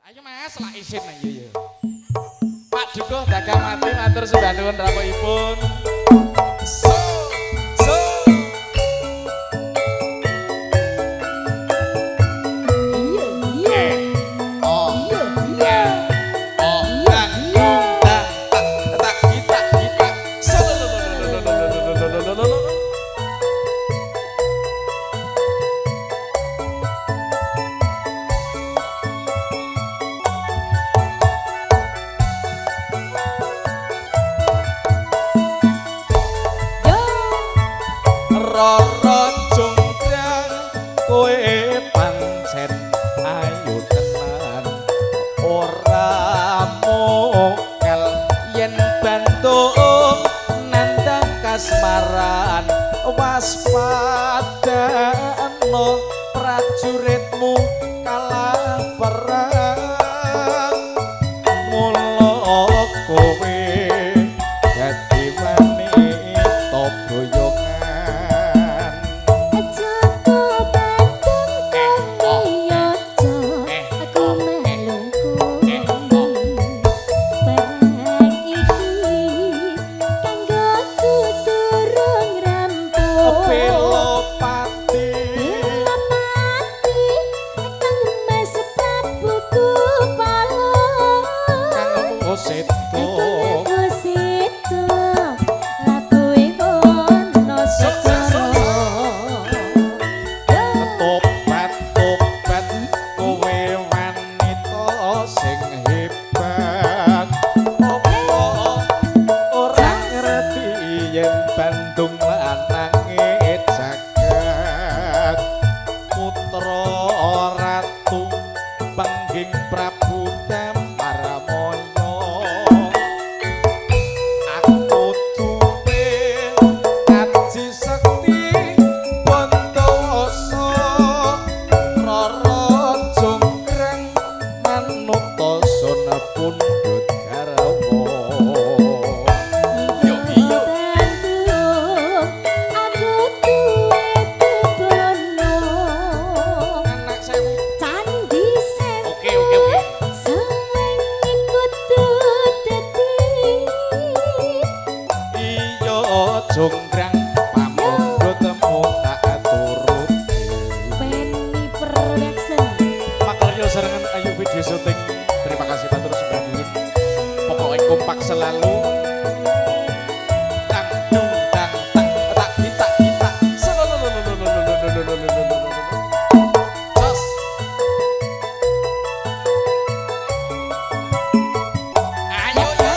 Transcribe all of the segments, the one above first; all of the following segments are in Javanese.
Ayo Mas, lak isin ayo ya. Pak Dukuh dagang mati matur sembah nuwun rawuhipun. So so Iya, iya. Oh, Iya, iya. oh, Iya, tak, iya. tak, tak, tak, kita, kita. So, lo, lo, lo, lo, lo, lo, lo, lo, lo, lo, lo. Yo. Roro jonggrang kowe pancen ayu tenan ora mokal yen Bandung nandang kasmaran waspadano prajuritmu kalah perang mula kowe dadi wanita boyongan. Joko Bandung kami aja aku melungku. Perang iki kanggo durung rampung. Pelopati Belopati Kang Mas Prabu Kupala. Kang Seto. Kang Seto labuhe ono segara. Tobat tobat kowe wanita sing hebat apa ora ngerti yen Bandung lanange jagat putra ratu pengging Prabu Damar Moyo aku duwe aji sekti Bondowoso Roro jonggrang manuta sun pundhut garwa. Yo iya. Bandung aku duwe bebono. Anak sewu. Candi Sewu. Oke. Sewengi kudu dadi. Iya jonggrang pamundhutmu tak turuti. Penny Production. Makaryo sarengan Ayu Video Syuting. Terima kasih matur sembah nuwun. Pokoknya kompak selalu. Tang dung tang tang tak kita kita. Jos. Ayo yo.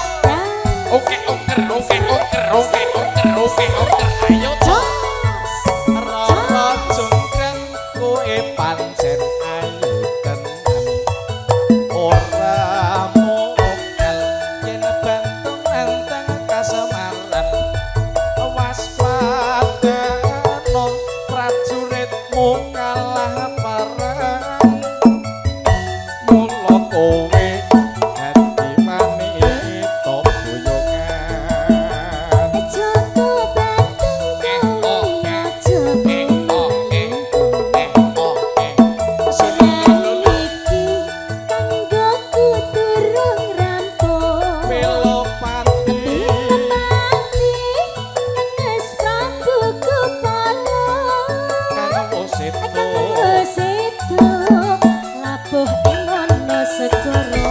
Oke oker oke oker oke oker oke oker ayo jos. Roro jonggrang kowe pancen ayu tenan ora mokal yen Bandung nantang kasemaran waspadano prajuritmu kalah perang mula kowe dadi wanita boyongan. Joko Bandung kowe aja Oh eh eh oh eh. Perang iki kanggo durung rampung. Pelopati Belopati Kang Mas Prabu Kupala. Kang Seto. Kang Seto labuh ing ana segara.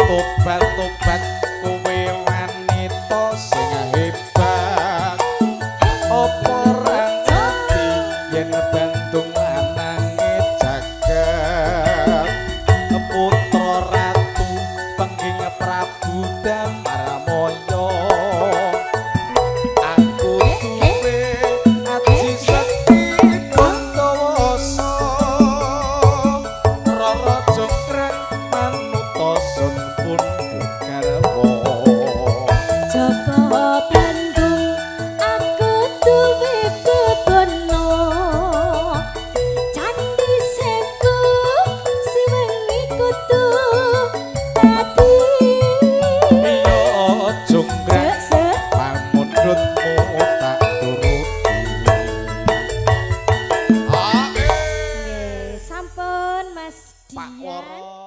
Tobat tobat kowe wanita sing hebat apa ora ngerti yen Bandung lanange jagat putra ratu pengging Prabu Damar Moyo aku duwe aji sekti Bondowoso Roro jonggrang manuta sun pundhut garwa. Joko Bandung aku duwe bebono. Candi Sewu siwengi kudu dadi. Iya jonggrang Sek pamundhutmu tak turuti. Oke. Sampun Mas. Pak Dian. Woro.